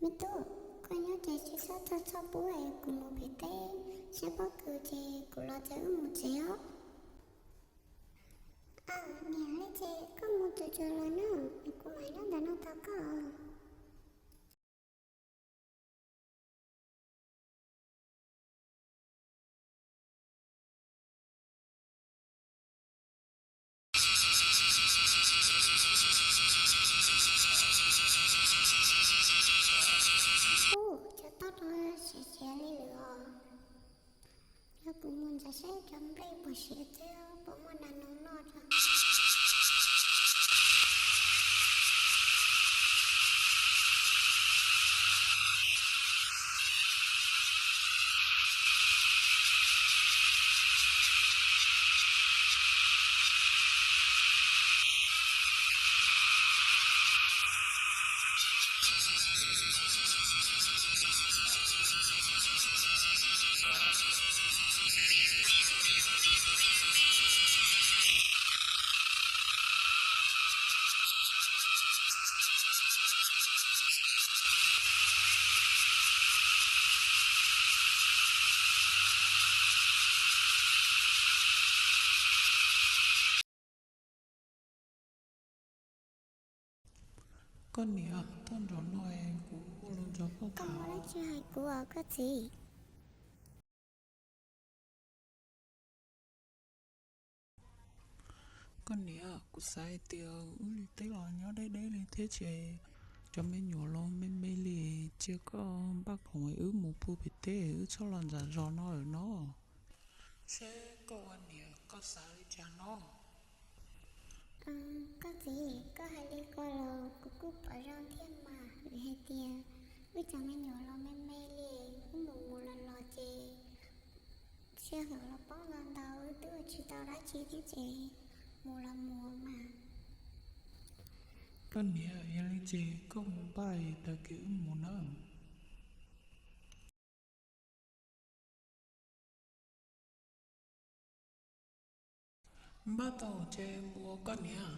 Me tub, koj nyob ces tsis txhob txog txhob pub es kuv mus pem teb saib pob kws ces kuv los ces wb mus tsev os. Aw, niam, li ces koj mus tsuag tsuag los nawb, kuv mam nyob ntawm no tos koj. Ub, cov toj no siav siav li lawm os. Yog kuv mus ntxeev saib cov nplej puas siav thiab puas muaj nas noog noj tso. Koj niam, toj nrov no kuv muaj lus nrog koj tham. Koj tsis hais kuv os koj txiv? Koj niam, kuv xav hais tias wb li teb los nyob deb deb li thiab ces cov me nyuam los me me li, cia koj npaj khoom wb mus pw pem teb, wb txhob los nram zos no lawm no. Seb koj ua niam koj xav li cas no? Koj txiv, koj hais li ko los kuv kuj pom zoo thiab mas, vim hais tias wb cov me nyuam los me me li, wb mus mus los los ces sij hawm los poob ntau ntau, wb twb ua tsis tau dab tsi thiab ces mus los mus mas. Koj niam, yog li ces koj mus npaj tag kis wb mus nawb. Npaj tau ces mus koj niam.